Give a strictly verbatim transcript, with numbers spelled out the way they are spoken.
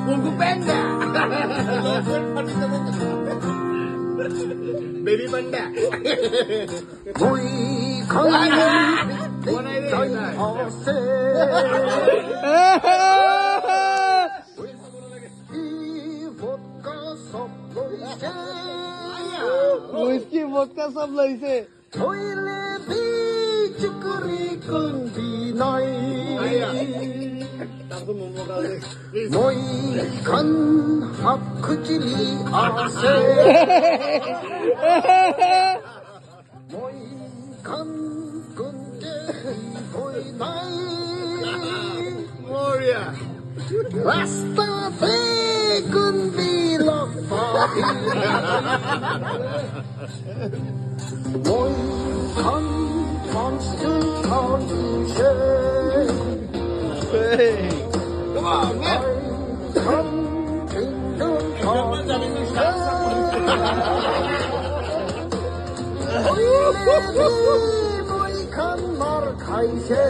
Kung Fu Panda. Baby Panda. Moi khan ase. Whisky vodka sob loise. Whisky vodka sob loise. Toilet bi chukuri kun binoi. Moi khan hap khujli ase. Moi khan kun ke boi nai. Moria. Rasta pe kun bilok papi. Moi khan pang sun khan se. Hey. Come on, man. Moi khan pindun khan se. Moi khan mar khai se.